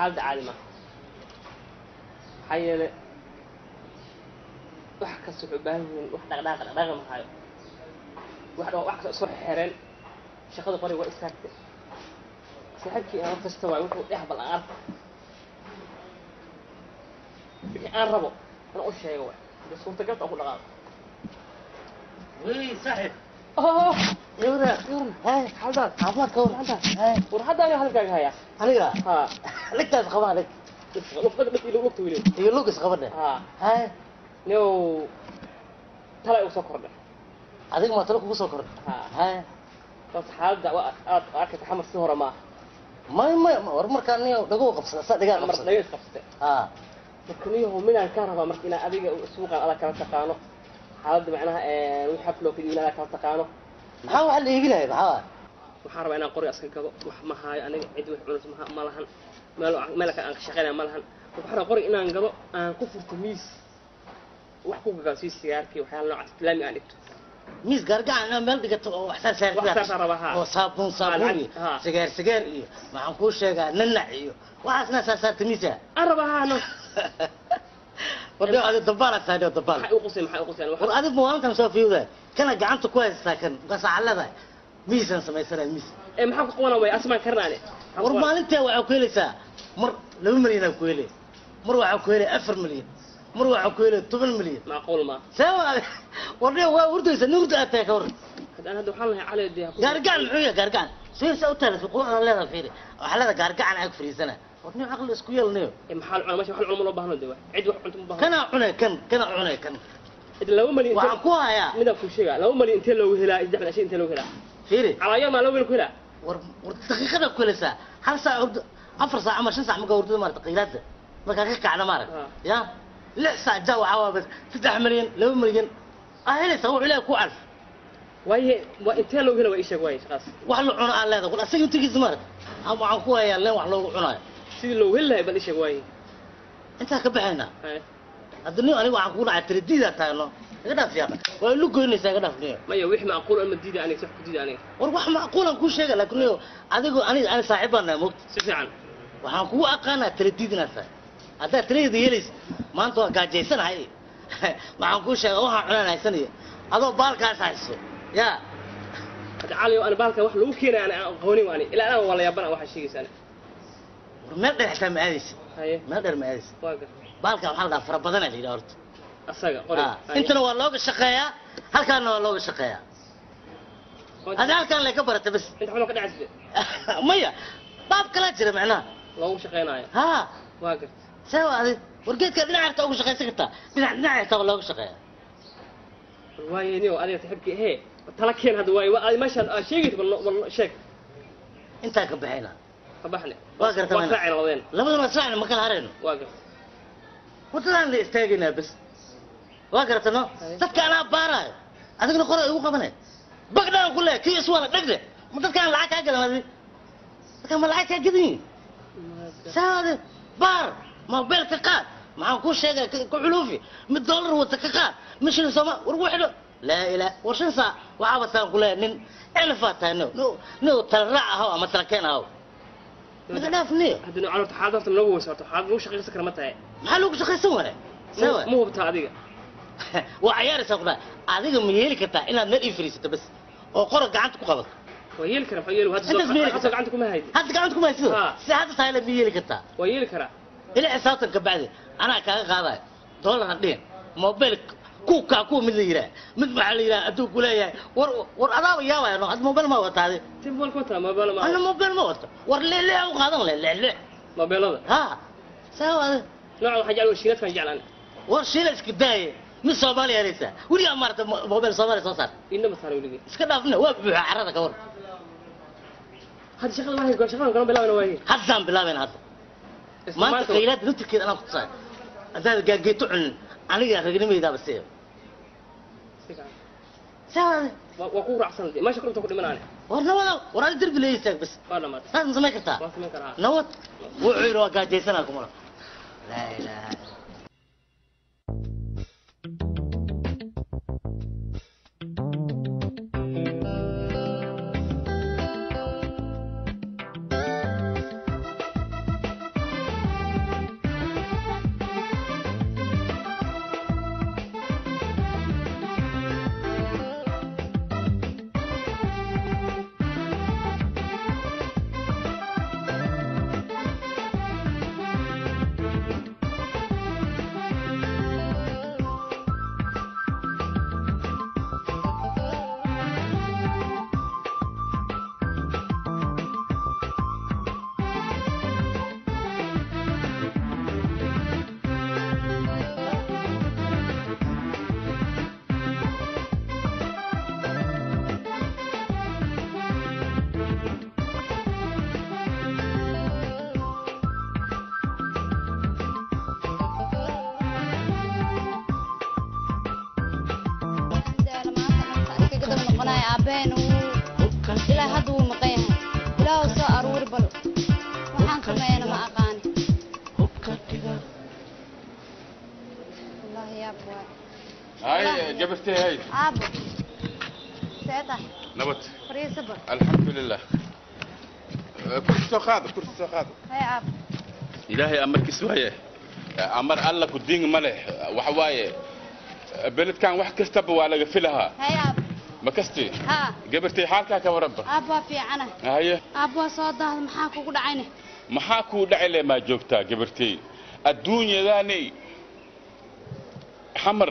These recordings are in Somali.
Xaaladda caadi maaha, maxaa yeelay wax kasta wuxuu u baahan yihiin wax dhaqdhaaqa dhaqdhaaqa mahayo, wax dhan wax kasta isoo xeereen. Shaqada qoriga waa istaagtay. Saaxiibkii aan la tashta waayo, wuxuu dhex bal aan arko wixii aan rabo inaan u sheego waay hadda suurtagalta aan ku dhaqaaqo. Wey saaxiib. Oh. Yawra. Yoran. Hay. Xaaladaad? Caafimaad ka war. Maanta. Hay. War hadda aniga hadalkaaga hayaa. Aniga? Ha. Ligtaas qaba lig. Lugta lugta weli. Iyo lug is qabadhe. Ha. Hay. New tala igu soo kordhay. Adiga ma talo kugu soo kordhay? Ha. Hay. Horta xaaladda waa aad arkaysa, xamar si hore maaha. May war markaan niyo dhagow qabsada saa dhigaa xamar qabsada. Dhaga is qabsatay. Ha. Marka niyahow midaan kaa rabaa, marka inaa adiga suuqaan adaa kala taqaano xaaladda, macnaha wixii xafloo ka iibin adaa kala taqaano. Maxaa waxa la iibinaya, maxaa? Waxaan rabaa inaan qoriga iska gado. Wax ma haayo aniga, cid wax cunayso ma ma lahan, meel meel kale aan ka shaqeynaya ma lahan. Marka waxaan rabaa qoriga inaan gado, aan ku furto miis wax ku gagaa sii sigaarkii, waxyaala noocaas laami aan dhigto. Miis gaargacan inaad meel dhigato oo wax saar wax saar rabaa, ha. Oo saabuun saabuun iyo ha. Sigaar sigaar iyo maxaan kuu sheegaa, nanac iyo waxaasna saar saarta miisa. Aan rabaa, ha, no. War adi dabaal tahay, dabaal. Maxay u qusay, maxay u qusay? War adig maalintan soo fiiwda kana gacanta ku haysataa kan markaas leedahay miisaan samaysanaya miis. Ee maxaan ku qabanaa way asmaan karnaane? War maalintaa waxaa ku helaysaa mar 2 milyan aa ku helay, mar waxaa ku helay 4 milyan, mar waxaa ku helay 10 milyan. Macquul ma see war dhiyo waa hurdaysa, nin hurda aad tahay, ka war. Hadda aan hadda waxaan lahay cali dee gaargacan muxuu yahay gaargacan? Soo u taala quruxda leedahay, fiiri, waxaa leedahay gaargacan ag fariisana. War nin caqli isku yeelnayo. Ee maxaa la cunaa meesha? Wax la cuno ma loo baahno dee, cid wax cunto ma baahno. Kanaa cunay kan, kanaa cunay kan. Cid 2 malyan waxaan ku hayaa. Midaan kuu sheegaa, 2 malyan intee loogu helaa? 3 shay intee loogu helaa? Fiiri. Calaayo maa 2 malyan ku helaa? War war daqiiqada ku helaysaa, hal saac hurdo, 4 saac ama 5 saac markaa hurdada maarata, qiilaada markaa ka kacda maarata. Ya 6 saac jaa waxaa waa bas 3 milyan, 2 milyan aa helaysaa, wuxuu Ilaahay ku calf. Waaye waa intee loogu helaa? Waa ii sheeg waaye shaqaas. Wax la cuno aan leedahay, war asaga intigiisa maarata ama waxaan ku hayaa leen wax loogu cunaayo. Sidii loogu heli lahay bal ii sheeg waaye. Intaa ka baxaynaa. Haye. Hadda nin aniga waxaan kugu dhacay tiradiidaa taagno, iga dhaaf yaaq, waa ilu goynaysaa, iga dhaaf niyo. Maya, wixii macquul ama diida aniga, wax ku diida aniga. War wax macquulan kuu sheega, laakiin niyo adigo aniga ani saaxiib baan nahay, mogta. Si fiican. Waxaan kugu aqaanaa taladiid inaad tahay. Haddaad taladeeda yeelaysa maanta waa gaajaysanahay, waxaan kuu sheega waxaan cunaan haysanayo adoo baalkaas hayso ya. Hadda cali ana baalkan wax lagu keenaya ana aan aqoonin ani ilaa anaa waa la yaabana waxaa sheegaysa ani. War meel dheer xitaa ma aadaysa. Haye. Meel dheer ma aadaysa. Waa gartay. Baalkan waxaa la dhahaa fara badanaa la yidhaha horta. Asaga qori. Intana waa looga shaqeeyaa, halkaana waa looga shaqeeyaa. Adi halkaan lay ka barata bas. Inta xunoo ka dhacaysa. Maya, baab kalaa jira macnaha. Loogu shaqeynaayo. Ha. Waa gartay. See waa adi war geedka dhinac harta uga shaqaysan kartaa, dhinac dhinac harta waa looga shaqeeyaa. War waaye niyo adiga saaxiibkii hee tala keen hadda waaye, waa adi meeshaan aad sheegayso, bal bal sheeg. Intaa ka baxayna. Ka baxne. Waa gartay. Waa raacayna labadeen. Labaduna waa israacna, ma kala harayno. Waa gartay. Waddadaan la istaagaynaa bas, waa garata no. Dadka anaa baaraayo, adigna qora igu qabanay, bagdhaan ku leeyahay kii iswala dhagle. Ma dadkaan lacag kaa gadan? Adi dadkaan ma lacag kaa gadan yihin? Saade baar mobil ka qaad, maxaan kuu sheegay, ku culuufi mid dollar wata ka qaad, mid shilin sooma. War ku xidho laa ilaa war 5 saac waxaa bataan ku leeyahay nin cilfaa tahay no no no, tala raac ahaw ama tala keen ahaw, naga dhaaf niyo. Hadda no horta xaalad horta noogu weysa, horta xaalad lagu shaqaysan kara ma tahay? Maxaa lagu shaqaysan waaya? See waay? Ma hubtaa adiga? Waa cayaaraysaa ku dhahay. Adiga ma yeeli kartaa inaad meel ii fariisato bas oo qora gacanta ku qabato? Waa yeeli karaa, maxaa yeeli hadda? Intaas ma yeeli hadda kartaa? Gacanta kuma haydi. Hadda gacanta kuma haysido. Ha. Si hadda tahay la ma yeeli kartaa? Waa yeeli karaa. Ila xisaabtan ka bacdi anaa kaaga qaadayo dollar han dhihin, mobile kuukaa kuwa mid la yidhaah, mid waxaa la yidhaha hadduu ku leeyahay. War war adaaba yaabaya no, hadda mobile ma wataade? Ti mobile ku wataa, mobile ma. Ana mobile ma wato. War lix u qaadan leh, lix lix. Mobilada. Ha, saa waade. Nooca waxaan jecel shiinadkan jeclaan. War shiila iska daaye, mid Soomaaliya helaysaa weligaa maarata mobile Soomaaliya soo saar. Inna ma saara weligii. Iska dhaafna, waa buuxa carrada, ka war. Hadda shaqada waahay, shaqadan kala bilaabana waaye. Haddaan bilaabayna hadda maanta khayraadda naftirkeeda anaa kutusaay. Haddaad gaageeto cunin aniga ragnimaydaaba siiya. Saa waade. Waa ku raacsan dee meesha kulanta ku dhimanaane. War nabada, war adi derbi leeya istaag bas. Waa dhamaatay. Saas ma samayn kartaa? Waa samayn karaa. Nabad wuxuu yidhi waa gaajaysanaa kumala laa ilaaha illa. maqan yahay aabbaheen ilaa hadda wuu maqan yahay. Ilaahu soo aruuri bal. Waxaan sameeyana ma aqaani. Wallaahi yaab waay. هاي جبرتي هاي. Aabbo. See tahay? نبت. Fariisa bal. الحمد لله، كرسي soo qaado، kursi soo qaado. Hay aabbo. Ilaahay amarkiis waaye، amar alla ku diin ma leh. Waxa waaye beledkan wax kastaba waa laga filahaa. Hay aabbo. Ma kasti? Haa. Gabartay, xaalkaa ka waranba? Aabbo, waa fiicana. Haye. Aabbo, waa soo daahda, maxaa kugu dhacayne? Maxaa kuu dhacay le maa joogtaa gabartay? Adduunyadaanay xamar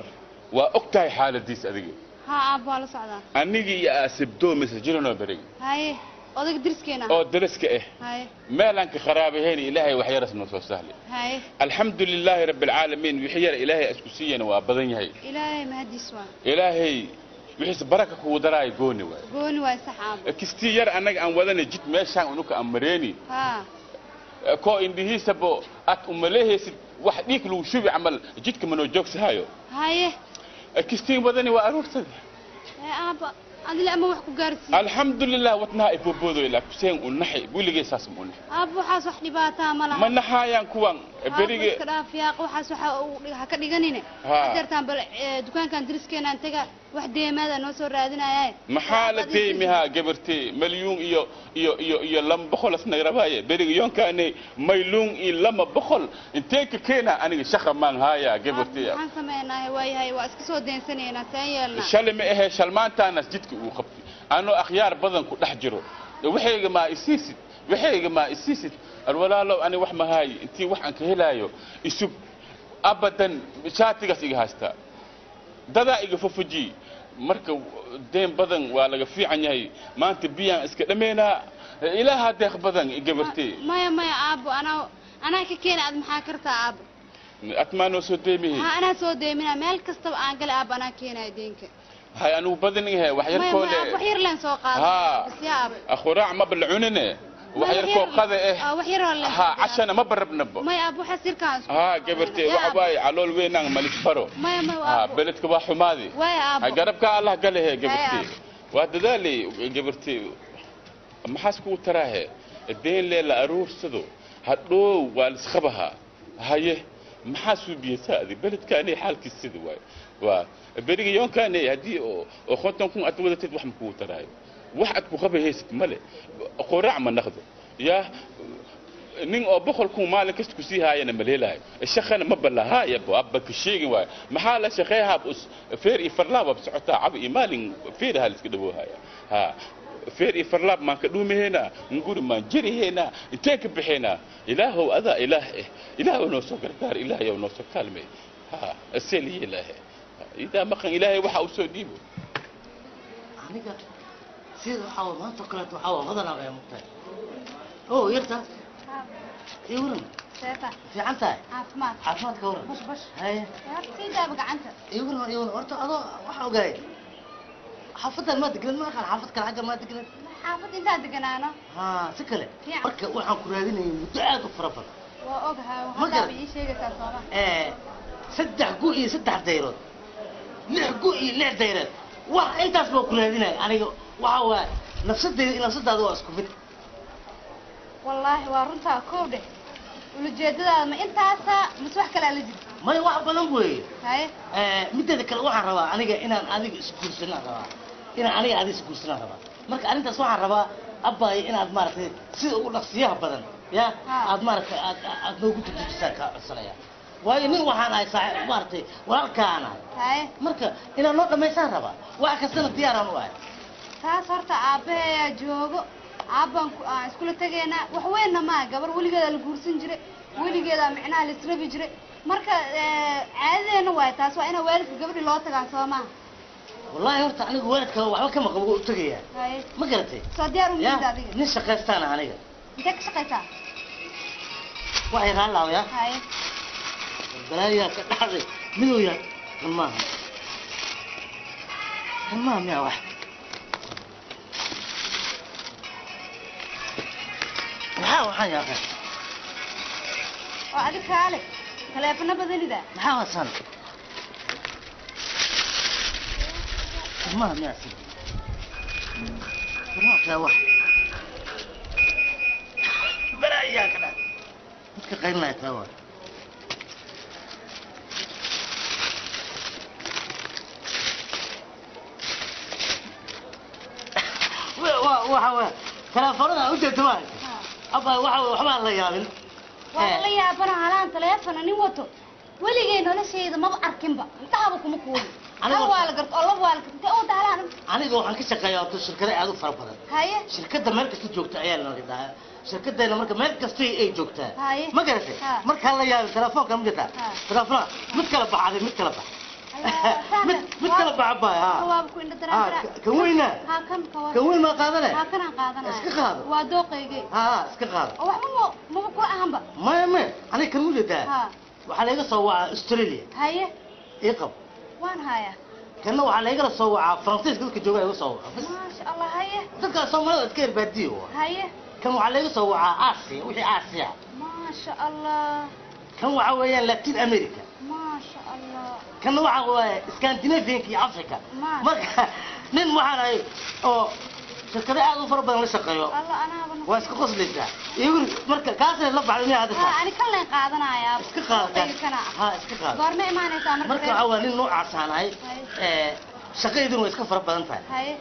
waa og tahay xaaladiis adiga. Haa aabbo, waa la socdaa. Anigii iyo aasibdoo mise jiranoo berigi. Haye, odayga deriskeena. Oo dariska ah. Haye. Meelaan ka qaraabahayn Ilaahay wax yaras noo soo sahlay. Haye. Alxamdu lilaahi rabbi alcaalamiin, wixii yar Ilaahay isku siiyana waa badan yahay. Ilaahay mahadiis waa. Ilaahay wixiise baraka kugu daraayo gooni waay. Gooni waay, sax aabbo. Kistii yar annaga aan wadana jid meeshaan unuka aan mareeni. Haa. Koo indhihiisabo aad umalehaysid wax dhiig lagu shubi camal jidka manoo joogsahayo. Haye. Kistiin wadani waa aruurtada. Haye aabbo, adile ama wax ku gaarsiiyo? Alxamdulilah, wadnaha ay booboodo ilaa kuseen u naxay, weligay saas ma u naxay. Aabbo, waxaas wax dhibaataa ma laha. Ma naxaayaan kuwan berige. Iska dhaaf yaaq, waxaas waxa uu ha ka dhiganine. Haa. Hadeertaan bal dukaankan deriskeenaan taga, wax deemaada noo soo raadinaya. Maxaa la deymihaa gabartee? Malyuun iyo 200 asnaga rabaaye beriga yoonkaane, mayluun iyo 200 intee ka keenaa? Aniga shaqa maan haayaa gabartee. Maxaan sameynaa? Waayahay, waa iska soo deensanaynaa, seen yeelnaa? Shalay ma ahee shalmaantaanas jidka uu qabtay anoo akhyaar badan ku dhex jiro, waxayga maa isiisid, waxayga maa isiisid, alwalaalow ani wax mahaayi, intii wax aan ka helaayo isug. Abadan shaatigaas iga haystaa, dadaa iga fafajiy. Marka deen badan waa laga fiican yahay. Maanta biyaan iska dhammaynaa, Ilaaha deeq badan gabartee. Maya maya aabbo, anaa ka keena. Aad maxaa kartaa aabbo? Atmaa noo soo deemihi. Ha, anaa soo deemina. Meel kastaba aan galay aabbo, anaa keenaya deenka. Hay, anugu badan yahay wax yar. Maya koole. Maya aabbo, wax yar leen soo qaada. Haa. Bas yaa aabbo. Khuraac maba la cunine, wax yar koo qada eh. Wax yar oo leen. Ha, cashana ma barabnabo. Maya aabbo, waxaas yarkaan isku haa gabartee, Yaa waxa aabbo. waaye calool weynaan malis baro. Maya maya ha aabbo. Beledka waa xumaadi. Waaya ha aabbo. Garabka Allah galehe gabartee. Aabbo. Waa dadaalay gabartee, maxaas kugu taraahe deen lee la aruursado hadhow waa lisqabahaa. Haye, maxaa suubiyasaa adig? Beledkaani xaalkiis sida waay, waa beriga yoonkaani haddii oo 50,000 aad wadatid wax ma kugu taraayo, wax aad ku qabahaysid male, qoraac ma naqdo yaa nin oo 100,000 maalin kasta kusii haayana maleelaayo, shaqana ma balahaayabo abba ka sheegin waayo. Maxaa la shaqeeyaa? Us feer iyo farlaab ab socotaa, cab iyo maalin feeraha la iska dhawoohaya. Ha, feer iyo farlaab maan ka dhuumaheynaa, nguri maan jeriheynaa, inteen ka bixeynaa? Ilaahow adaa Ilaah eh, Ilaahow noo soo gargaar, Ilaahayow noo soo kaalmey. Ha, aseliye Ilaahe idaa maqan, Ilaahay waxa uu soo dhiibo. Aniga sida waxaa waa maanta oo kaleeto waxaa waa hodan aa mugtahay oo yarta ii waran. Seeta. Fiican tahay? Caafimaad. Caafimaad ka waran? Bash bash. Haye. Horta sii daaba gacanta. Ii waran, ii waran. Horta adoo waxaa ogahay xaafadan maa deganan, ma aqaan xaafad kale xagga maa deganan. Xaafad intaan deganaano. Ha, si kale. Fiican. Marka waxaan ku raadinayay muddo aad u fara badan. Waa ogahay. Ma haddaaba garan. Ii sheegaysaa sooma? 3 gu iyo 3 dayrood, 6 gu iyo 6 dayrood, wax intaas baa ku raadinaya. Aniga waxa waaye nafsadeyda iyo nafsadaada waa isku mid. Wallaahi waa runtaa, kow dheh, ulajeedadaada ma intaasa mise wax kalaa la jirta? Maya, wax badan weeye. Haye. Mideeda kale waxaan rabaa aniga inaan adiga isguursanaan rabaa, inaan aniga adiga isguursanaan rabaa. Marka arrintaas waxaan rabaa abbaay inaad maaragtay sida ugu dhaqsiyaha badan ya Ha. aad maaragtay aad noogu dejisaan kaa codsanaya, waayo nin waxaan ahay saaxiib maaragtay walaalkaan ahay. Haye. Marka inaad noo dhammaysaan rabaa, wax kastana diyaaraan u ahay. Taas horta aabbahayaa joogo, aabbaan aan iskula tegaynaa. Wax weynna maa, gabar weligeeda la guursan jiray, weligeeda micnaha la israbi jiray. Marka caadadeena waay taas, waa inaa waalidka gabadhi loo tagaa, soo maaha? Wallahi horta anigu waalidka waxba kama qabo, waa u tegayaa. Haye. Ma garatay? Soo diyaar u ya mihid adiga? Nin shaqaystaana aniga. Intee ka shaqaysaa? Waxay raalli ya. Haye. Balaayaa ka dhacday midow yaa. Kan maaha, kan maaha miyaa? Wax maxaa waxaan yaaqay? Oo adig kaale taleefano badanida. Maxaa wasan? Kan maaha miyaa sida? Waa wax balaayaa ka dhac midka qaylinaya taa waa waxa waa telefoonada u jeedo waa abba waxa waxba la yaabin waa la yaabana halaan telefoon nin wato weligay noloshayda maba arkinba intaaba kuma kuubi hal waa la garto oo laba waa la garto oo daalaan aniga waxaan ka shaqeeyaa horta shirkado aad u fara badan haye shirkadda meel kasta joogta ayaa la dhahaa shirkaddeena marka meel kasta ay joogtaa Haye. ma garatay Ha. marka la yaabin telefoonka ma jirtaa Ha. telefoon mid kala baxaday mid kala bax mid kala baxa baa ha waa ku indha daraan Ha, kan weyna ha kan ka war kan weyn ma qaadane ha kan aan qaadanaya Iska qaado. waa dooqaygay ha iska qaado oo waxba ma maba kula ahanba maya maya aniga kan ujeedaa ha waxaa laga soo wacaa Australia haye ii qab waan hayaa kanna waxaa lagala soo wacaa Faransiiska dadka jooga iga soo wacaa bas maasha allah haye dadka Soomaalida iska herbaadiyo waa haye kan waxaa laga soo wacaa Aasiya wixii Aasiya maasha allah kan waxaa weeyaan Latin America maasha allah kanna waxaa waaye Scandinavian iyo Africa Maasha. marka nin waxaan ahay oo shirkado aad u fara badan la shaqeeyo allah anaaba waa iska qoslaysaa igu marka kaasna la baxday miyaa hadda ha ani kan leen qaadanayaa iska qaado Dooqayga kana ah. ha iska qaado goorma imaanaysaa marka marka waxaa waa nin noocaas aan ahay Haye. ee shaqayduna way iska fara badan tahay haye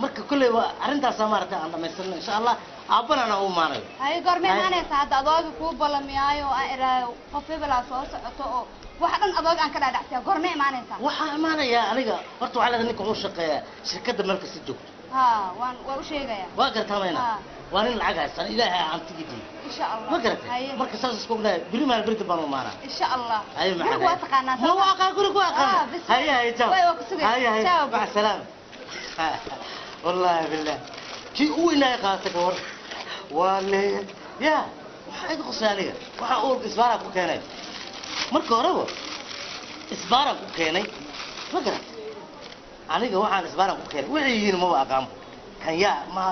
marka kulley waa arrintaasa maaragtay aan dhamaystirno insha allah aabbana anaa u imaanayo haye goorma Haye. imaanaysaa hadda adooga kuu ballamiyaayo oo aan iraayo qof hebelaa soo socoto oo wax dhan adooga aan ka dhaadhacsiya goorma imaanaysaa waxaa imaanayaa aniga horta waxaa leedahay ninka wuxuu shaqeeyaa shirkadda meel kasta joogto ha waan waa u sheegayaa waa gartaa mayna Ha. waa nin lacag haysan ilaahay aan tigidii insha allah ma garatay haye marka saas isku ognahay beri maalin berida baan u imaanaa insha allah haye maxaa guriga waa taqaanaa ma waa aqaan guriga waa Ah, aqaan bis. haye haye ciao Way, waa ku sugaya. haye haye Ciao. maca salaama wallaahi billah kii u weynaayo qaata ka war waa leeya ya waxaa iga qosay aniga waxaa uurka isbaaraa ku keenay marka horeba isbaaraan ku keenay ma garat aniga waxaan isbaaraan ku keenay waxay yihiin maba aqaanbo kan yaa ma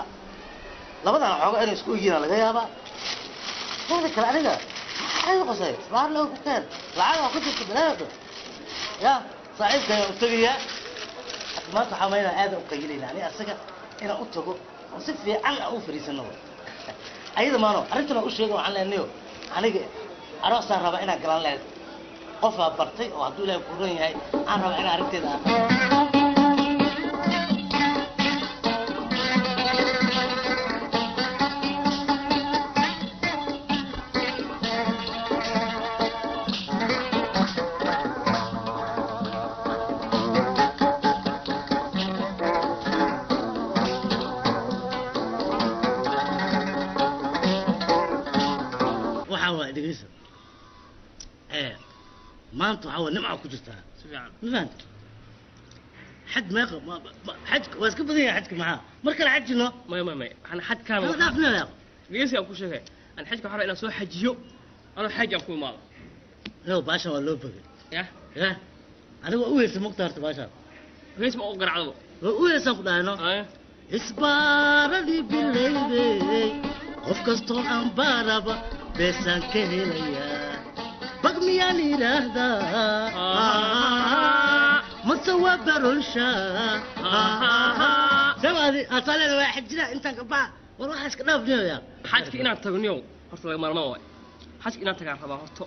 labadan xooga inay isku yihiin laga yaabaa teeda kale aniga maxaa iga qosay isbaar loo ku keen lacag ku jirta balaado ya saaxiibka ayaan u tegayaa hadda maanta waxaa maynaa aad u qayilayna aniga asaga inaan u tago oo si fiican aan u fariisano ayada maano arrintan aan u sheega waxaan leenayo aniga aroosaan rabaa inaan galan lehed qofaa bartay oo hadduu ilaahay ku ron yahay aan rabaa inaan arrinteeda aan waxaa waa dhegeysa ee maanta waxaa waa nimca ku jirtaa si fiican ma fahanta xaj meeqa xajka waa iska badan yahay xajka maxaa mar kale xajino maya maya maya waxaan xajkaana kala dhaafnaya dhegeysi aan ku sheegay aan xajka waxaan rabaa inaan soo xajiyo anoo xaj aan ku imaado no baashan waa loo bogay ya ya aniga waa u heysay mugta horta baashan hees ma u garacdaba waa u heysaan ku dhahay no haye isbaaradii bilaydey qof kastoo aan baaraba beesaan ka helayaa bag miyaan idhaahdaa mase waa baronsha sabaadi asaleeda waa xajina intaan ka baxa war waxaa iska dhaafnaya xajka inaad tago niyow horta laga maarmaan waay xajka inaad tagaan rabaa horto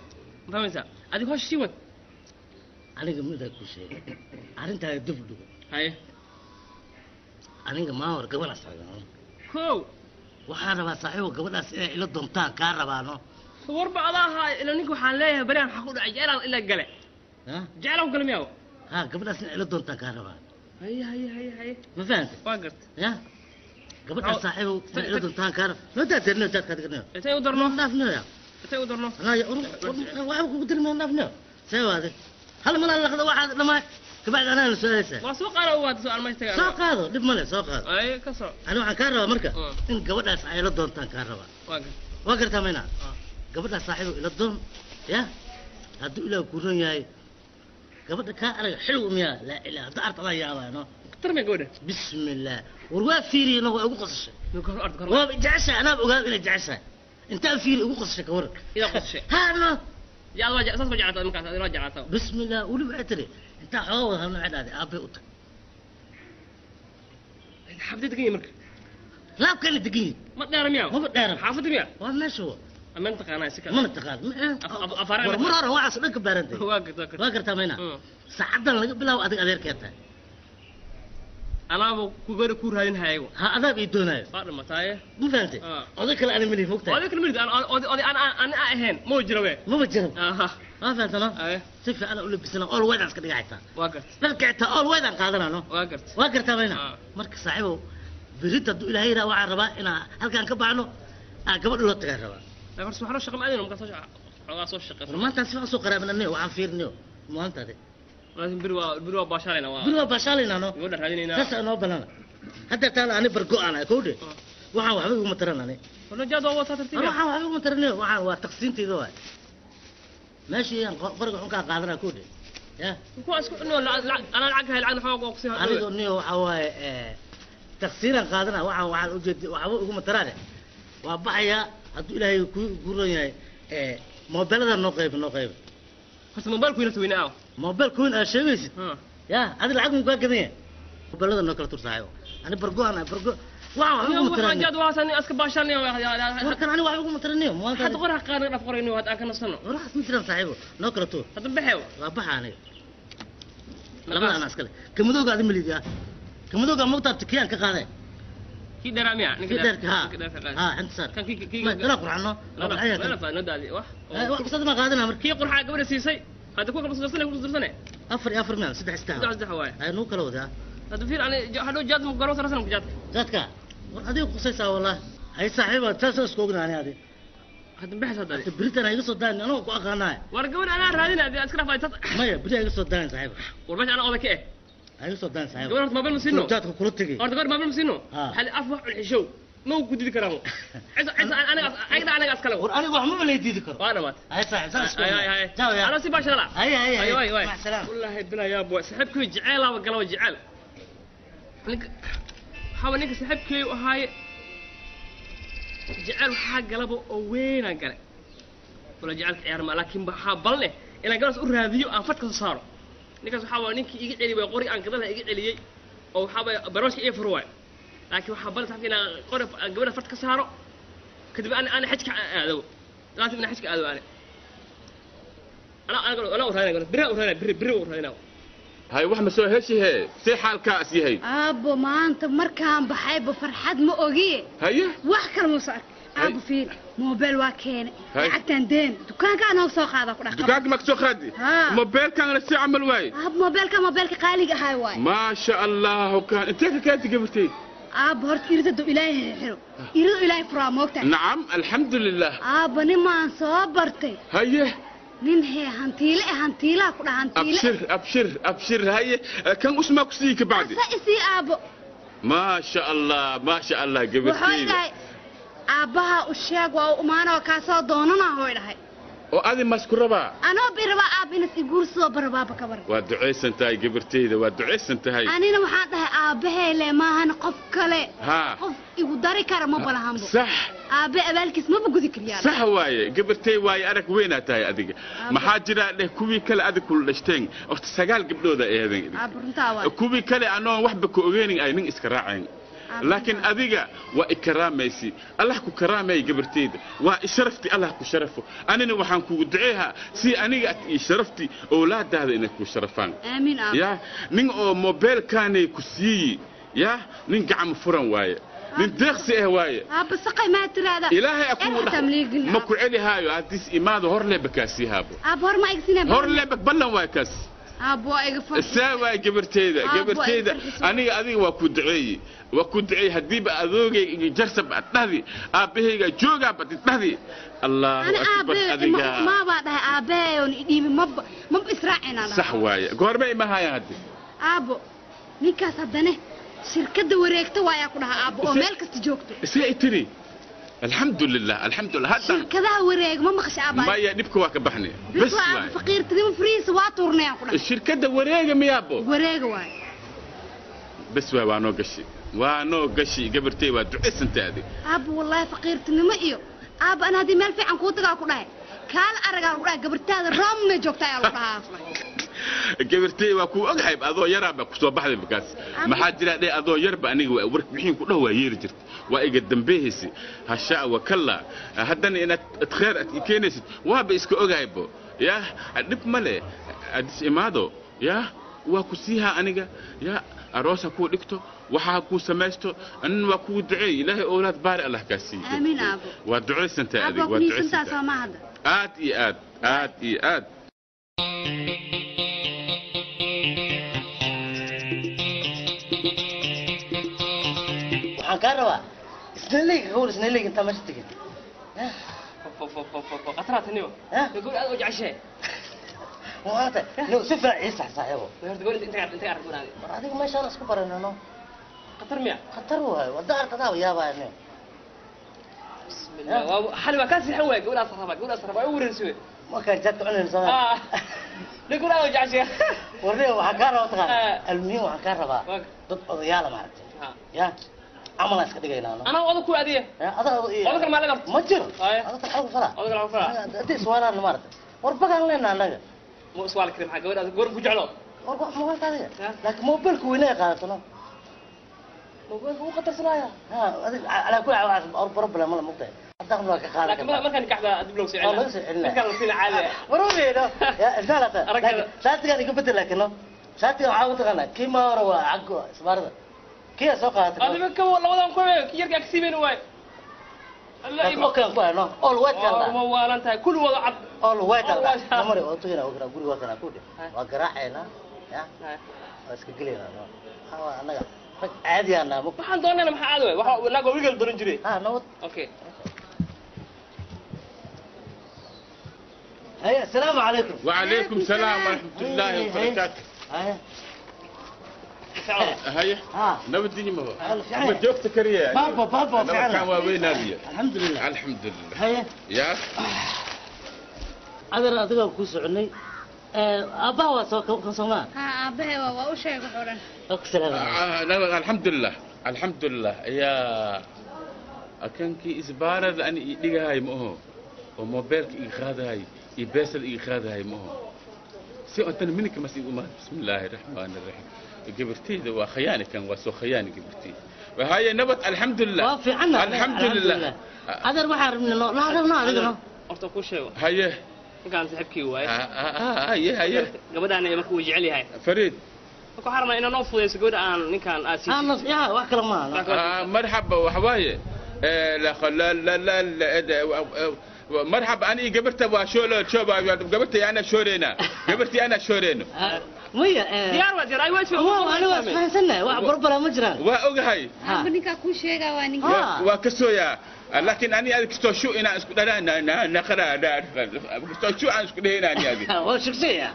ma fahmaysaa adiga hosh sii wad aniga midaa ku sheegay arrintaada dib u dhigo haye aniga maa hor gabadhaas ragaan kow waxaan rabaa saaxiibo gabadhaas inay ila doontaan kaa rabaano warba adaa ahaa ila ninka waxaan leeyahay beriyan waxaa ku dhacay jecelaad ilaa gale ha jecelaad ku gale miyaa ha gabadhaas inay ila doontaan kaa rabaa haye haye haye haye ma fahantay waa garta ya gabadhaas saaxiibo inay ila doontaan kaa rabaa noo daadeerno daadkaa dignayo intay u darno dhaafnayo intay u darno anaa waxba kugu dirmaya dhaafnayo see waade hal malaa laqda waxaad dhammaay kabacdi anaa la su-aalaysaa waa soo qaado waad soo almaysta tagaa soo qaado dhib male soo qaado haye ka soo ani waxaan kaa rabaa marka Mm. in gabadhaas ay ila doontaan kaa rabaa waa garta waa gartaa mayna Ah. gabadhaas saaxiibo ila doon ya hadduu ilaah ku ron yahay gabadha kaa arag xilw miyaa laa ilaa hadda arta adaa yaabaa no khatar miyaa gabadha bismi illaah war waa fiiriyey waa igu qosashay Ninka hor ard hor waaba jeceshahay anaaba ogaaba inay jeceshahay intaan fiiri igu qosashay ka waran idaa qosashay ha no yaa waa saas ma jeclaata markaas adina waa jeclaata bismi illaah weli waxay tiri intaa xoogaa wada hadalna waxay dhahday aabbay u tag xabdid degan yahay marka Laabkana degan yihin. Ma dheera miyaa? Maba dheeran. Xaafadda miyaa? Waa meesha wa. Ama taqaanaa si kale? Mana taqaan. Afaaraan. War mar hore waxaas dhan ka baarantay. Waa gartaa. Waa gartaa mayna. Saacadan laga bilaabo adiga adeerkee tahay. Anaaba ku gari ku raadin hayago. Ha adaab ii doonaayo. Waa dhimataaye. Ma fahantay? Oday kale ana malihi mogtahay. Oday kale malihi oday oday aan aan ahayn ma jiro we. Maba jiro. Aha. Waa fahantay no? Si fiican u labisana all white aan iska dhigaa xitaa. Waa gartay. Dharka xitaa all white aan qaadanaa no? Waa gartay. Waa gartaa mayna? Marka saaxiibow berita hadduu Ilaahay yidhaa waxaan rabaa inaan halkaan ka baxno aan gabadh ula tagaan rabaa. Horta waxaan shaqa ma aadin markaa soo xogaa soo shaqeyso. War maantaan si fiican soo qaraabinay waxaan fiirinayo maantaade. Laakiin beri waa baashaalayna waa. Beri waa baashaalayna no. Gabadha raadinaynaa. Saas anoo balana. Hadda taala ani bargo aan ahay kowdhe. Waxaan waxba iguma taran ani. Wala jaad waa wataa tartiib. Waxaan waxba iguma taranayo waxaan waa taqsiintayda waay. Meeshii aan qoriga xunkaa qaadanaa kowdhe. Ya. Kuwa isku cunno lacag anaa lacag hay lacag xoog oo ku sii. Anigu niyo waxa waaye taqsiiraan qaadanaa waxaan waxaan ujeedi waxba iguma taraane. Waa baxayaa hadduu Ilaahay ku guuran yahay moobeelada noo qayb noo qayb. Horta moobeelku ina taweyne aaw. Moobeelku weyn aad sheegaysid. Ya adiga lacag muu kaa gadan yahay. Moobeelada noo kala tur saaxiibo. Ani bargo aan bargo waxaan waxba iguma Waxaan taranayo. jaad waa san iska baashaanay. Warkan ani waxba iguma taranayo. Hadda qorax qaadan dhaf qorayno had aan ka nasano. Waraxas ma jiraan saaxiibo noo kala tuur. Hadda baxew. Waa baxa aniga. Labada anaa iskale. Kamadowga adi malidi ah. Kamadowga mogtaa tikiyaan ka qaaday. Kii dheeraa miyaa? Kii dheerka ha. Ha inta saar. Kan kii kii. Ma kana qurxano. La la nadaadi wax. Wax qasad ma qaadanaa marka. Kii qurxaa gabadha siisay. Hadda ku kala soo ku dirsanay. 4 iyo 4 miyaa 3 3. 3 3 waay. Ay nuu kala wadaa. Hadda fiir ani hadhow jaad ma garoon sarsan jaadka. Jaadka. War adiga qusaysaa wallahi. Hay saaxiiba taas isku ogna ani adi. Hadda bixis hadda. Hadda beritan iga soo daayin anoo ku aqaanaa. War gabadha anaa raadinaa hadii iska dhaafay tad. Maya beri iga soo daayin saaxiiba. War meesha anaa oday ka eh. Iga soo daayin saaxiiba. Gabadha horta moobeel ma siino. Jaadka kula tagay. Horta gabadha moobeel ma siino. Hal af wax cun xishow. Ma ku didi karaan. Cid cid aniga aniga aniga askale. War aniga wax ma leeyahay diidi karo. Waa dhamaat. Hay saaxiib saas isku. Hay hay. Jaaw ya. Ana si baashala. Hay hay hay. Hay. Ma salaam. Wallahi bilaa yaa boy saaxiibkay jecel aba galaw jecel. Ninka waxa ninka saaxiibkay u ahaay jecel waxa galaba oo weyn aan galay. Wala jecel ciyaar ma laakiin waxa balne inaan galas u raadiyo aan fadka soo saaro. Ninkaas waxa waa ninkii iga celiyay way qori aan gadalaha iga celiyay oo waxa bay barooshka iyo furwaay. Laakiin waxa bal saaxiibkay inaan qori gabadha fadka saaro kadib ana xajka aado. Laakiin inaan xajka aado ana. Ana ana ana u raadinaa biri u raadinaa biri biri u raadinaa. Hay wax ma soo heshihe see xaalkaas yahay. Aabbo maanta markaan baxayba farxad ma ogi. Haye wax kale ma soo ark. Aabbo fiir moobeel waa keenay. Lacagtan deen dukaanka anoo soo qaada ku dhaqo. Dukaanka ma soo qaadi? Moobeelkan la si camal waay. Aabbo moobeelka moobeelka qaaliga ahay waay. Ma sha Allah kan intee ka kaati gabartay? Aabbo horta iridadu Ilaahay xiro. Iridadu Ilaahay furaa moogta. Nacam alxamdulillah. Aabbo nimaan soo bartay. Haye nin hee hantiile hantiila ku dhahan hantiile. Abshir abshir abshir haye kan usma ku sii ka bacdi. Sa isii aabbo. Ma sha Allah ma sha Allah gabartay. Wuxuu dhahay aabbaha u sheeg waa u imaanoo kaa soo doonana hooy dhahay. Oo adi masku rabaa? Anoo biraba aab inas i guursado barabaaba ka baran. Waa duceysan tahay gabartayda waa duceysan tahay. Anina waxaan dhahay aabbahay le maahan qof kale. Qof igu dari kara ma balahanbo. Sax. Aabe abaalkiis maba gudi kariyaa. Sax waaye gabartay waaye arag weynaa tahay adiga. Maxaa jira dheh kuwii kale adig kula dhashteen horta 9 gabdhooda eedan. Aab runtaa waay. Kuwii kale anoo waxba ku ogeenin ay nin iska raaceen. لكن أذيك وإكراميسي الله كرامي جبرتيد وإشرفتي الله كشرفه أنا وحن كودعيها سي أنا إشرفتي أولاد هذا إنك كشرفان آمين آمين يا نين أو موبايل كان كسي يا نين قعم فرن واي نين دخسي واي أب سقي ما ترى هذا إلهي أكون ما كعلي هاي عديس إماد هور لبكاسي هابو أب هور ما إكسينا هور لبك بلن واي كاس أبو إغفر ساوى جبرتيدا جبرتيدا أنا أذي وكدعي وكدعي هديب أذوقي جرسب أتنهدي أبيهيجا جوجا بتتنهدي الله أكبر أنا ما بعدها أبي ونيدي ما ما بإسرائيل صح واي قربي ما هاي هدي أبو نيكا صدقني شركة وريكته ويا كلها أبو أو ملك استجوكته سيتري الحمد لله الحمد لله هذا شركة وريق ما مخش أبا ما يا نبكي واكبحني بس فقير تديم فريس واتورنا يا كلها الشركة وريق ميابو وريق واي بس واي وانو قشي وانو قشي قبرتي ودعس انت هذه أبو والله فقير تنم إيو أبو أنا هذه مال في عن قوتك كلها كال أرجع كلها قبرتي هذا رم جوكتا يا الله. Gabartay waa ku oghay adoo yaraaba ku soo baxday markaas. Maxaa jira dhe adoo yarba aniga wixii ku dhaw waa yeeri jirta. Waa iga dambeeysi hasha wa kalla haddana inaad khair aad keenaysid waaba iska ogahaybo yaa dhib male adis imaado yaa waa ku siihaa aniga yaa aroosa kuu dhigto waxaa kuu samaysto anina waa kugu duceey ilaahay owlaad baari allah kaa siiyo. Aamiin aabo. Waa ducaysantahay adiga, waa ducaysantahay aad iyo aad aad iyo aad. Waxaan kaa rabaa isnaleyga gawar isnaleyga intaa meesha tegin. Qataraad niyo. Gawar aad u jeceshahay. Waata no si fiican ii sax saaxiibo. Horta gawar inta inta aragto wanaag. War adiga meeshaan isku baranano. Qatar miya? Qatar waay, wada arkadaa yaabaa niyo. Bismillah. Waa xali waa ka sixan waay gawar aad rabaa, gawar aad rabaa ay wareersiwe. Markaan jaadka cunayno soo. Gawar aad u jeceshahay. War niyo waxaan kaa rabaa taqaan. Almuhiim waxaan kaa rabaa dad odayaal ma aragtay. Ya camal aan iska dhigaynaa. Anaa odag ku adiya. Adaa odag kale ma laga ma jiro. Adag kale ku fara. Odag kale ku fara. Hadii iswaalaan ma aragtay. War bagaan leenaa annaga. Ma iswaal karin maxaa gabadha goor ku jeclo. War wax ma qaadaya. Laakiin mobilku weynaa qaadatano. Mobilku wuu qatarsanaya. Ha adiga ala ku caawa or problem ma la mugtay. Hadda waa ka qaadan. Laakiin markaan kaxda dib loo soo celina. Loo soo celina. Markaan la siin caadi. War u leedo. Ya isnaalata. Laakiin shaatigan iga bedel laakiin shaatigan waxa u taqaanaa kii ma hore waa caggo isbaarada. Kii soo qaadatay. Adiga ka labadan ku weey yarka agsiibeen waay. Allah iba kan ku hayno all white kala. Ma waalan tahay kulli wada cad. All white kala. Namare oo tugina oo guriga waa kana ku dhig. Waa garaacayna ya. Waa iska galeynaa. Waxa waa anaga rag caadi ah naamo. Waxaan doonayna maxaa caadi waay. Waxa naag wiil doran jiray. Ha nabad. Okay. Hay assalaamu calaykum. Wa calaykum salaam wa rahmatullahi wa barakaatuh. Hay. هيا نبدي ما هو ما جوكت كريه بابا بابا فعلا كان وين هذه الحمد لله الحمد لله. هيا يا adeer adiga ku soconay aabbaha waa soo kan Soomaa ha aabbahay waa u sheegay xoran oo الحمد لله الحمد لله يا akankii isbaarada ani ii dhigahay ma aho oo mobilka ii qaadahay ii beesada ii qaadahay ma aho si intan minka mas igu imaad. Bismillaahi raxmaani raxiim. Gabartayda waa khayaani kan waa soo khayaani gabartayda. وهاي نبت الحمد لله. waa fiicanna الحمد لله. adeer waxaan rabnay la rabnaa adigana horta ku sheego. haye ninkaan saaxiibkii waaye. haye haye gabadhaan marka uu jecel yahay fariid. Marka waxaan rabnaa inaan noo fududeyso gabadha aan ninkaan aad siiso. Ya wax kale ma aha. marxaba waxa waaye لا لا لا لا مرحبا انا قبرتها وشو شو قبرتي انا شورينا قبرتي انا شورينا مية diyaar waa diyaar ay waa هو انا waa fahansannahay wax barbara ma jiraan. waa ogahay aabo ninkaa kuu sheegaa waa ninka waa ka sooyaa laakiin ani aad kastoo shu inaan isku dharaan naqra kastoo shu aan isku dhehayna ani adi waa shaqsiya.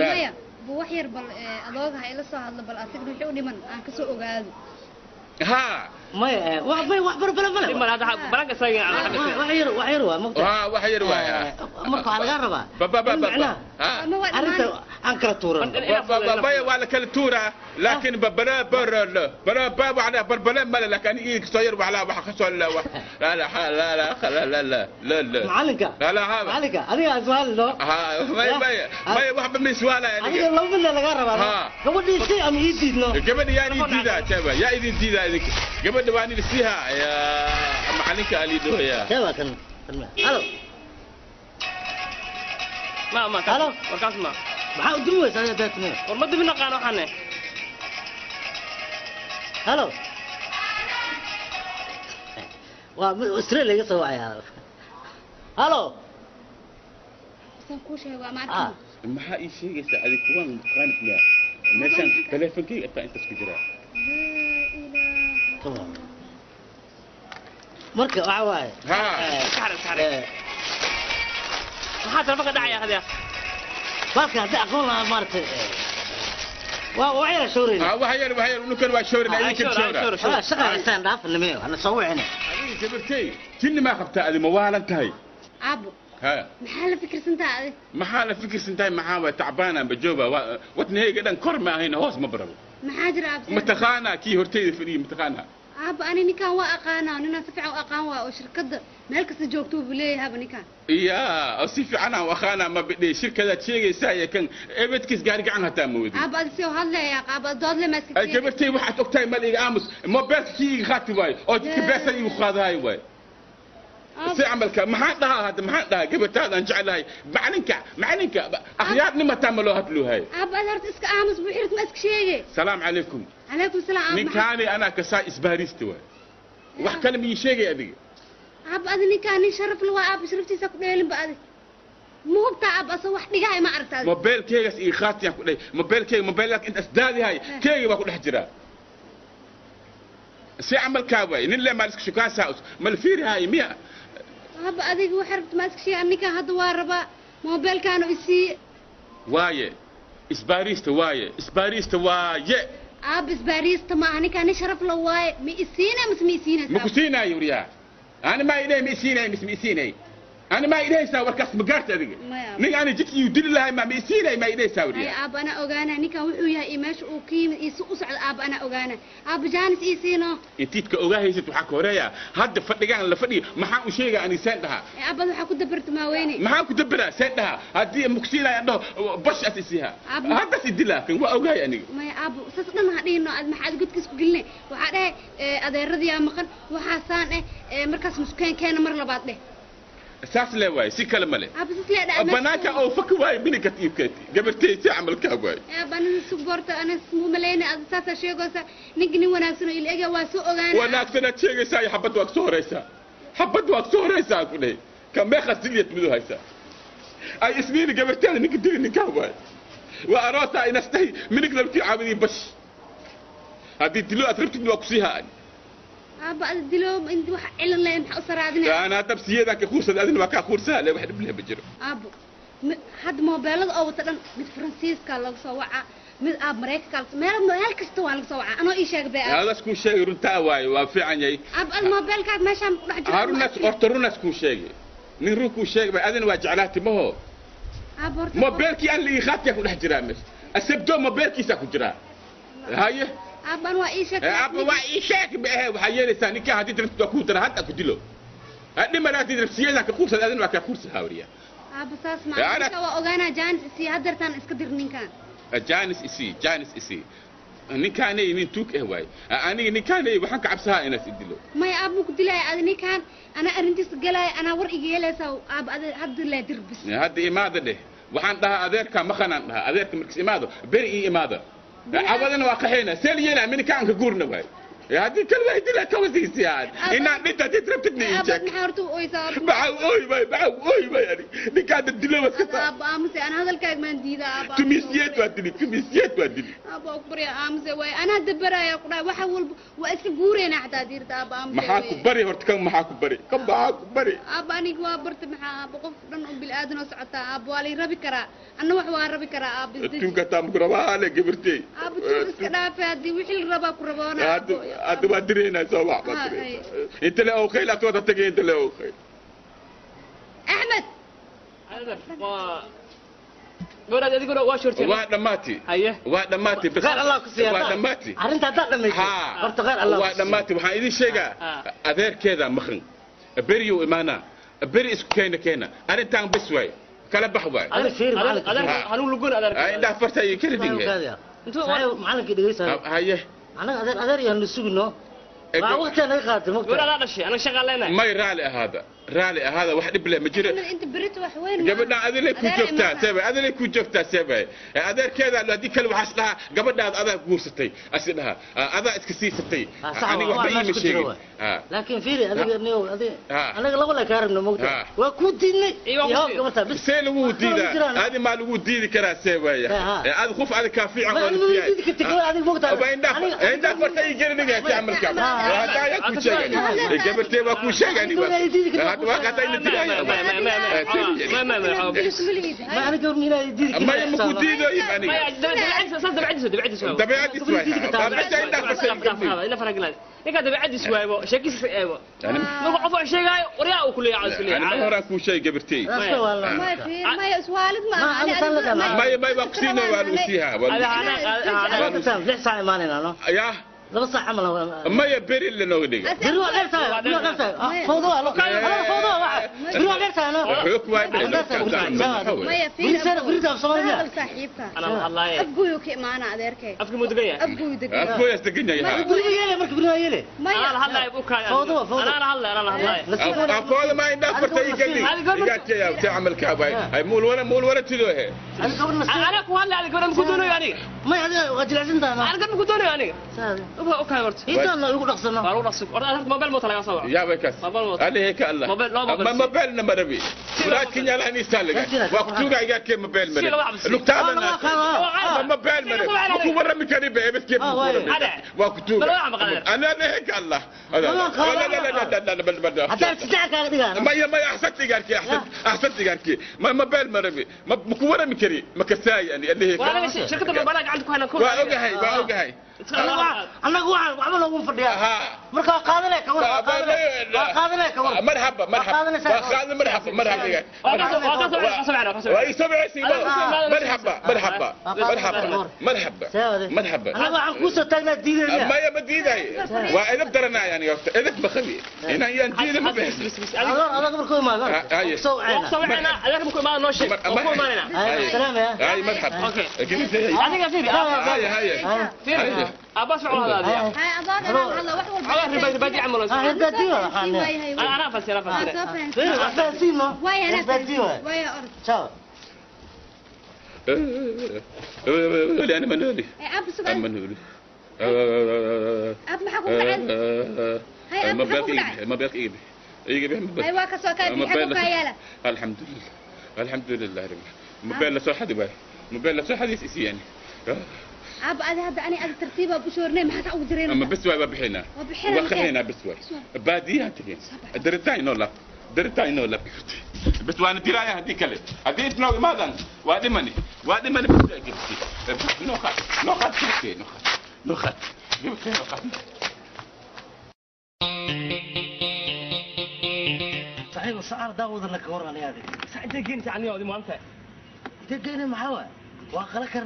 Maya bu wax yar bal adooga ha ila soo hadlo bal asigna wixii u dhiman aan kasoo ogaado. ها ما wax barbara ma dhiman hadda baranka saagan wax yar waa mugta. ها wax yar waa marka waxaa laga rabaa baba baba arrinta aan kala tuuran. baba waa la kala tuuraa laakiin babara bara bara baba على barbara ma laakiin ii kasoo yar wax wax kasoo la la la la la la la la la macalinka la la macalinka adiga su'aal loo ha may may may waxba ma su'aala adiga laba mid laga rabaa gabadhii si ama ii diidno gabadhi yaa ii diidaa jaba yaa idin diidaa idinka gabadha waa nin siiha yaa macalinka ali dhooya jaba kan halo ma ma halo warkaas ma maxaa u dimi weysaa adiga daatna war ma dimi naqaan waxaane halo waa Australia iga soo wacaya. Halo san kuu sheego waa ma arkin maxaa ii sheegaysaa adig kuwaan mutaqaanid miya meeshaan taleefonkeyga ataa intaas ku jiraa. Marka waxa waaye ha maxaa telefoonka dhacaya hadiya balka haddii aqoon lahaa maaragtay waa wax yar shawrayna. Wax yar wax yar nukan waa shawrayna idinkan shawra shaqa haystaan dhaafna miyo hana soo wicina. Adiga gabartay jinni maa qabtaa adi ma waalan tahay aabo. Ha maxaa la fikirsan tahay adi maxaa la fikirsan tahay maxaa waa tacbaanaan bajooba wadnahayga dhan kor ma ahayn hoos ma barabo maxaa jira aabo mataqaanaa kii hortayda fadhiyay mataqaanaa Aabba ani ninkaan waa aqaanaa, ninaan si fiican u aqaan waa oo shirkadda meel kasta joogto buu leeyahay ninkaan. Iya, oo si fiican aan u aqaanaa ma bidhay shirkadaad sheegaysaa iyo kan ebedkiis gaari gacan hataa ma wadin. Aabba adi si u hadlaya, aabba doodle ma iska Ay gabartay waxaad ogtahay mal iga aamus, mobeelka kii iga qaati waayo oo jidka beesan igu qaadahay waayo. Si camalka maxaan dhahaa hadda, maxaan dhahaa gabartaadaan jeclahay macalinka macalinka akhyaarnima taa ma loo hadluuhay. Aabba adi horta iska aamus buu xirid ma iska sheegay. Salaam calaykum. Calaykum salaam. Aabba ninkaani anaa kasaa isbaariista waay, wax kale ma ii sheegay adiga. Aabba adi ninkaan nin sharaf la waa, aabba sharaftiisa ku dheelinba adi ma hubtaa aabba asoo wax dhigahay ma aragta adi. Mobeelkeygaas ii qaatiyaan ku dhahay, mobeelkeyga mobeelka intaas daadihay keygii baa ku dhex jiraa. Si camalkaa waay nin le maaliska shukaasaa mal fiirihaay miya. Aabba adiga waxa rabta ma iska sheegay, ninkaan hadda waa rabaa mobeelkaanu isiiye. Waaye isbaariista waaye isbaariista waaye. Aabba isbaariista maaha, ninkaan nin sharaf la waaye, ma isiinay mise ma isiinaysa? Ma ku siinaayo wariyaa, ani maa idhahay ma isiinay mise ma isiinay, ani maa idhahaysaa warkaas ma gaarta adiga. Nin ani jidka iyu dili lahay ma isiinay maa idhahaysaa wariyaa. Hay aabba anaa ogaanaa ninkaan wuxuu yahay iyo meesha uu ka yimid iyo si u socdo, aabba anaa ogaanaa. Aabba jaanis ii siino. Intiidka ogaahaysid waxaa ka horeeya hadda fadhigaan la fadhiyo maxaan u sheegaa ani seen dhahaa. Aabba waxaa ku dabarta maaweyne. Maxaan ku dabaraa seen dhahaa haddii makusiinaya dhaho bashaas isiiha haddas idilaa kan waa ogahay aniga. Maya aabbo saas dhan ha dhihino, ad maxaad godkiis ku gelinay waxaa dhahay adeeradiyaa maqan waxaasaan eh markaas muskeen keena mar labaad dheh. Saas le waay si kale male. Banaanka oo faki waaye mininka iibkeeti gabartey si camalkaa waay. Aabba aniga suborta ana ismu malaynay ad saasaa sheegaysaa ninka nin wanaagsan oo ila ega waa soo ogaanay. Wanaagsanaad sheegaysaa iyo xabad waa kasoo horeysaa, xabad waa kasoo horeysaa ku dhahay ka meeqa siliyad midu haysaa ay isniini gabarteeda ninka dili ninkaa waay waa arootaa inastahi minig lalkii caabidii bash haddii dilo aad rabtid waa kusii haa. Aabba ada dilo inta wax cilan leh maxaa u saraadinaya? Ana hadda siyeedaan ka kuursada adina waa kaa kuursaa le wax dhib leh ma jiro. Aabbo hadda moobeelada oo wata dhan mid Faransiiska laga soo wacaa, mid aab Mareykanka meel meel kasta waa laga soo wacaa, anoo ii sheeg bee. Hadaas kuu sheegay runtaa waaye waa fiican yahay. Aabba ad moobeelkaaga meeshaan ku dhex jiro. Harunaas horta runaas kuu sheegay nin run kuu sheegay bay adina waa jeclaatay maho. Aabba horta moobeelkii aan la ii qaatiyaa ku dhex jiraa meesha asabdo moobeelkiisaa ku jiraa haye. Aabban waa ii sheeg. Aabba waa ii sheeg bee waxaa yeelaysaa ninkaa haddii rabtid waa kuu dara hadda ku dilo hadhimana haddii rabsiyeedaan ka kuursad adina waa kaa kuursahaa wariyaa. Aabba saas ma ninka waa ogaanaa jaanis isii haddeertaan iska dir ninkaan. Jaanis isii jaanis isii ninkaanay nin tuug eh waay aniga ninkaanay waxaan ka cabsahaa inaas idilo. Maya aabba ku dilaya adi ninkaan anaa arrintiisa galaya anaa war iga helaysaa aabba adi hadda laa dir bis. Hadda imaada dheh waxaan dhahaa adeerka maqanaan dhahaa adeerka markiis imaado beri ii imaada cawadana waa qaxayna seel yeelaa mininkaan ka guurna waay haddii kale waa idilaa ka wasiisiyaan inaan dhinta haddii rabtidna ii sheeg. Maxaa horta u oysaa? Maxaa u ooy waay maxaa u ooy waay ani ninkaada dilo waad ka taa. Aabba aamuse ana hadalkaaga maan diidaa aabba. Tumiisiyeed waa dili tumiisiyeed waa dili. Aabba ku barya aamuse waay anaa dabaraya ku dhahay waxa walba waa iska guureynaa xataa diirta aabba aamuse. Maxaa ku bari horta kan maxaa ku bari kan maxaa ku bari? Aabba aniga waa barta maxaa aabba qof dhan oo bilaadan oo socotaa aabba waa lay rabi karaa anna wax waa rabi karaa aabba isdeji. Tuuga taa muku rabaa le gabartey. Aabba tuug iska dhaafay haddii wixii la rabaa ku raboona. Hadda waa direynaa soo wax baa direynaa inta le oo khayl aad wada tagay inta le oo khayl. Axmed gabadhaad adiguna waa shortay waa dhammaatay. Haye waa dhammaatay bas khayr Allah ku siiya waa dhammaatay arrinta haddaad dhamaysay horta khayr Allah waa dhammaatay. Waxaan idin sheegaa adeerkeeda maqan beriyu imaanaa beri isku keena keena arrintaan bas waay kala bax waay. Adiga fiiri macalinka hanuun lugun adeerka indhaha farta iyo kala dinge macalinkii dhegeysayo. Haye anaga adeer adeer yaanu sugino waa waqtiga naga qaadatay mogta. Gabadha adaa dhashay anaga shaqaan leenahay. May raali ahaada raali ahaada wax dhib leh ma jiro. Inta berito wax weyn gabadha adilay ku joogtaa seebay adilay ku joogtaa seebay adeerkeeda haddii kale waxaas dhahaa gabadhaad adaa guursatay asi dhahaa adaa iska siisatay aniga waxba iima sheegin. Laakiin fiiri adiga niyow adiga anaga laba le kaa rabno mogta waa kuu diidnay iyo gabarta bis. See lagu diidaa adi maa lagu diidi karaa see waaya adi qof adi kaa fiican oo diidi karti gabar adiga mogta indhaha farta ii gelinayaa si camalka hadda ayaa ku sheegay gabartee waa kuu sheegay hadda waa qaata ina dilaya maya maku diidayo aniga dabeecadiis waay ninkaa dabeecadiis waaybo sheekiisa eebo marka qof wax sheegaayo waryaa uu kuleeyahay isku leeyahay. Anima horaan kuu sheegay gabartey. Maya iswaalid ma aha. Maya maya waa kusiinaya waa lagu siihaa. Lix saac imaanayna no. Yaa 2 saac camal maya beri la nooga dhiga beri waa dheer tahay beri waa dheer tahay fawdo waa fawdo waa beri waa dheer tahay xoog waa beri maya beri sana beri taab Soomaaliya saaxiibka ana hadlaay afguyu ka imaana adeerkay afki muu degan yahay afguyu degan afguyu degan yahay beri yeele marka beri yeele maya ana hadlaay u kaay fawdo fawdo ana hadlaay ana hadlaay afooda ma indha fartay gali igaatay تعمل كعبه هاي مول ولا مول ولا تلوه انا ku hadlaay adiga gabar ku doonayo aniga ma adiga waa jilicsan tahay aniga gabar ku doonayo aniga okay horta intaan ugu dhaqsano waa ugu dhaqsano horta aad mobile moota laga soo waco يا بكاس عليه كالله ما موبايل نمربي ولكن يا لاني سالك وقتوغا يا كي موبايل مري لو ما موبايل مري مكو ورا مكاني بس كيف وقتوغا انا هيك الله لا لا لا لا لا لا لا حتى تدعك هذا ما ما احسنت قالك احسنت قالك ما موبايل مربي مكو ورا مكري ما كساي يعني اللي هيك وانا شركه الموبايل عندك هنا كل waa ogahay anagu waxaan waxba loogu fadhiyaa marka waa qaadanay ka war waa qaadanay ka war marhaba marhaba waa qaadan marhaba marhaba waa sabci marhaba marhaba marhaba marhaba marhaba anagu waxaan ku soo taagnaa diidayna maya ma diiday waa edab daranaa yani edab ma qabi inaan yaan diiday ma bixin adag markuu imaado soo wacayna adag markuu imaado noo sheeg oo ku imaanayna salaam ya hay marhaba okay adiga fiiri hay hay fiiri أباس عمر هذا هاي أباس أنا هلا وحول على ربي بدي عمر أنا بدي أنا أفسر أنا أفسر ويا ويا أرض شاو أنا منولي منولي أب ما حكوا بعد هاي أب ما حكوا بعد ما بيق إيبي إيبي أيوة كسوكا حكوا كايلا الحمد لله الحمد لله رب موبايل سو حد باي موبايل سو حد يسي يعني أب هذا أنا أبي ترتيبه بشورني ما حتى أودرين أما بس واي بحنا وبحنا بس واي بادية تجين درتاي نولا درتاي نولا بس وأنا دراية هذيك اللي هذيك نو ماذا وادي مني وادي مني بس جبتي نخات نخات جبتي نخات نخات جبتي نخات صحيح وسعر داود لك وراني هذه ساعة جيني عني هذه ما أنت تجيني محاوى وأخلك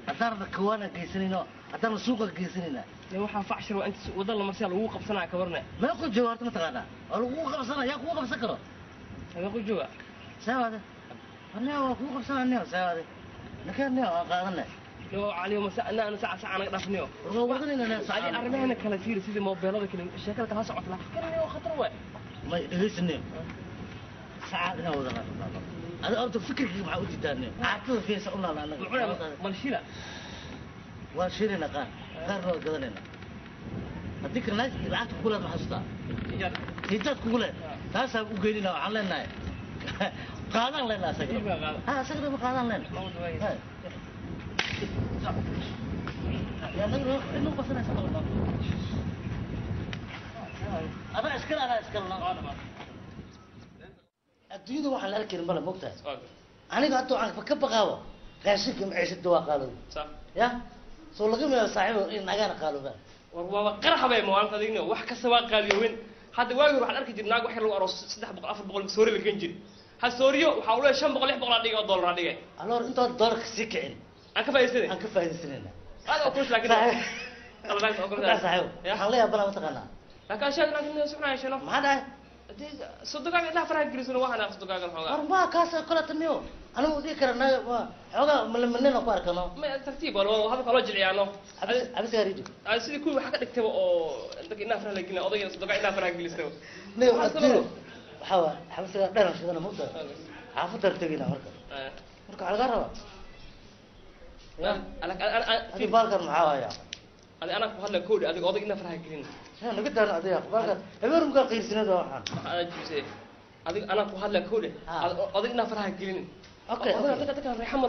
هدارنا كوانا جيسنينا هدارنا سوق جيسنينا لو waxaan facshir waa inta wada la marsiya lagu qabsanaa ka warna ma ku jawaabto ma taqaana lagu qabsanaa yaa ku qabsan karo ma ku jawaab sawaade anna waa ku qabsanaa sawaade nakana waa qaadanay loo caliyo ma saana ana saca saca naga dhafniyo wadanina saca arrimahana kala fiir sidii mobilada kale sheekada kala socota laakiin kan waa khatar waay ma dhageysnay saacadna wadana هذا أرد فكرك مع ودي داني عطوه في سؤالنا لا لا مالشيلة وشيلنا قال قال قالنا أذكر الناس العقد كلها محصلة هيجات كلها تاسع وجينا علينا قادر لنا سكر ها سكر ما قادر لنا يا نور إنه بس أنا سكر أنا أشكر أنا أشكر adduunyada waxaan la arkayn male mogtahay aniga hadda waxaan ka baqaawa raashinka maciishada waa qaalooba ya soo laga meelo saaxiibo in nagaana qaaloobaan war waaba qarax bay maalinta adigna wax kasta waa qaaliyoobeen hadda waagi hore waxaan arki jirnay naag wax yar lagu aroos 300 400 soori la keen jiri ha sooriyo waxa uu leeyahay 500 600 dhigay oo dollar dhigay aloor inta dollarka sii kicin aan ka faa'iideysanay aan ka faa'iideysanayna hada oo kush laakiin saaxiibo waxaan leeyahay balaa mataqaanaa laakiin sheeg laakiin sugnaa sheelo maxaa dhahay صدقاك لا فرق جلسنا واحد صدقاك الحوار war ma kaas kala taniyo anigu dhigi karana waa xogaa malamanina ku arkano ma tartiib wala hada kala jilciyaano abis gaarido sidii kuwii waxa ka dhigtay oo dadka inaa faraha gelin odayga صدقاك inaa faraha gelisay nee waxa waa xabsiga dheer shidana muddo xaafadda tagayna marka marka waxa laga rabaa ana fi baalkan maxaa waaya ana ku hadla koodi adiga odayga inaa faraha gelin naga daarna adiga baalkan habeerumka qiirsinada waxaan maxaa jibisay adiga ana ku hadla koodi odayga inaa faraha gelin okay dadka reexamar.